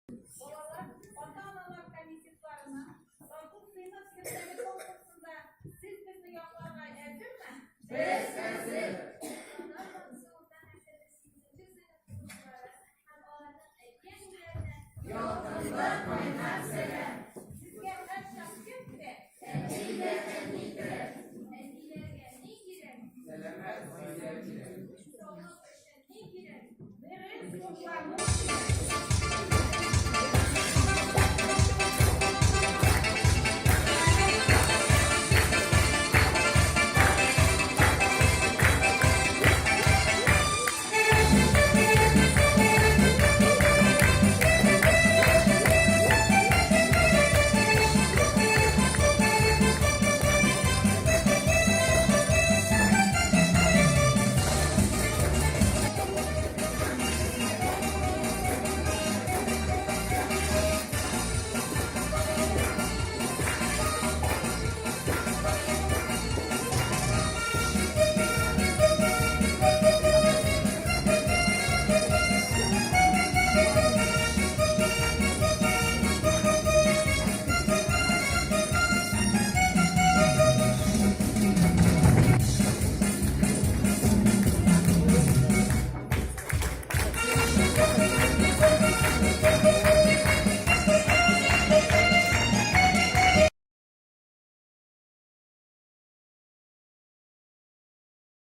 Балалар ата-аналар комитетларының Тату сыйныф серләре конкурсында сез безне якларга әзерме? Без әзер! Татар Батысы урта мәктәбе сигезенче сыйныф укучылары һәм аларның әти-әниләренә Ялкынлы кайнар сәлам! Сезгә һәрчак кем кирәк? Әти дә әни кирәк! Әниләргә ни кирәк? Сәламәт гаилә кирәк! Саулык өчен ни кирәк? Дөрес туклану кирәк!